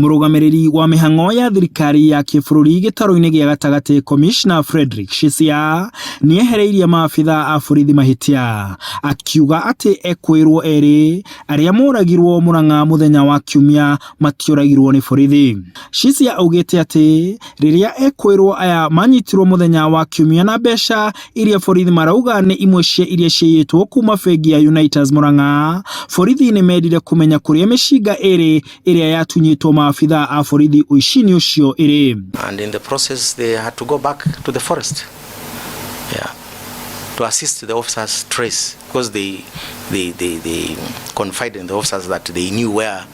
Mũrũgamĩrĩri wa mĩhang'o ya thirikari ya kĩbũrũri gĩtarũ-inĩ gĩa gatagatĩ Commissioner Frederick Shisia nĩehereirie maabitha a borithi mahĩtia akiuga atĩ ekwĩrwo erĩ arĩa moragirwo Murang'a mũthenya wa kiumia matioragirwo nĩ borithi. Shisia augĩte atĩ rĩrĩa ekwĩrwo aya manyitirwo mũthenya wa kiumia na mbeca iria borithi marauga nĩ imwe cia iria ciaiyĩtwo kuma bengi ya Unitas Murang'a, borithi nĩ mendire kũmenya kũrĩa mĩcinga ĩrĩ ĩrĩa yatunyĩtwo maabitha a borithi ũici-inĩ ũcio ĩrĩ. And in the process they had to go back to the forest, yeah, to assist the officers trace, because they confided in the officers that they knew where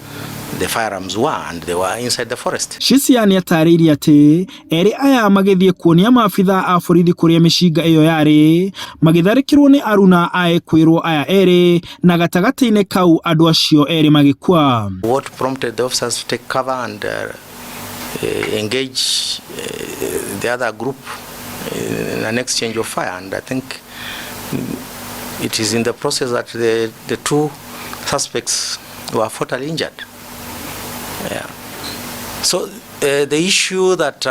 the firearms were, and they were inside the forest. Shisia nĩ atarĩirie atĩ erĩ aya magĩthiĩ kuonia maabitha a borithi kũrĩa mĩcinga ĩyo yarĩ magĩtharĩkĩrwo nĩ aruna a ekwĩrwo aya erĩ na gatagatĩ-inĩ kau andũ acio erĩ magĩkua. What prompted the officers to take cover and engage the other group in an exchange of fire, and I think it is in the process that the two suspects were fatally injured. Yeah. So the issue that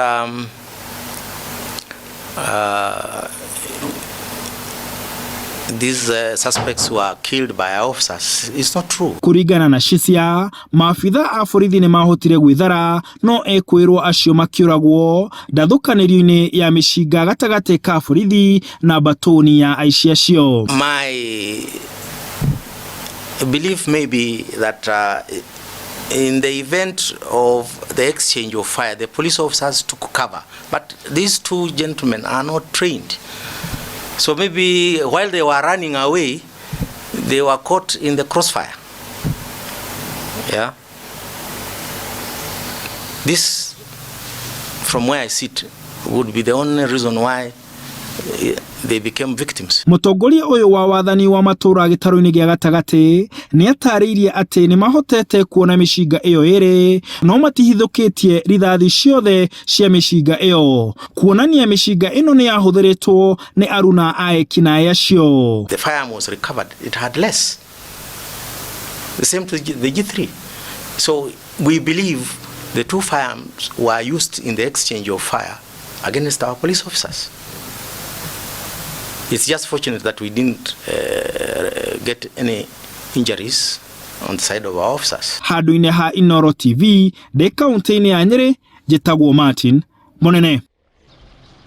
these suspects were killed by our officers is not true. Kũringana na Shisia, maabitha a borithi nĩ mahotire gwĩthara no ekwĩrwo acio makĩũragwo ndathũkanĩrio-inĩ ya mĩcinga gatagatĩ ka borithi na mbatũni ya aici acio. My belief may be that in the event of the exchange of fire, the police officers took cover. But these two gentlemen are not trained. So maybe while they were running away, they were caught in the crossfire. Yeah. This, from where I sit, would be the only reason why they became victims. Mũtongoria ũyũ wa wathani wa matũũra gĩtarũ-inĩ gĩa gatagatĩ nĩ atarĩirie atĩ nĩ mahotete kuona mĩcinga ĩyo ĩrĩ no matihithũkĩtie rithathi ciothe cia mĩcinga ĩyo, kuonania mĩcinga ĩno nĩ yahũthĩrĩtwo nĩ aruna a ekinaĩ acio. The firearm was recovered, it had less. The same to the G3. So we believe the two firearms were used in the exchange of fire against our police officers. It's just fortunate that we didn't get any injuries on the side of our officers. Handũ-inĩ ha Inooro TV ndĩ kaunti-inĩ ya Nyĩrĩ, njĩtagwo Martin Mũnene.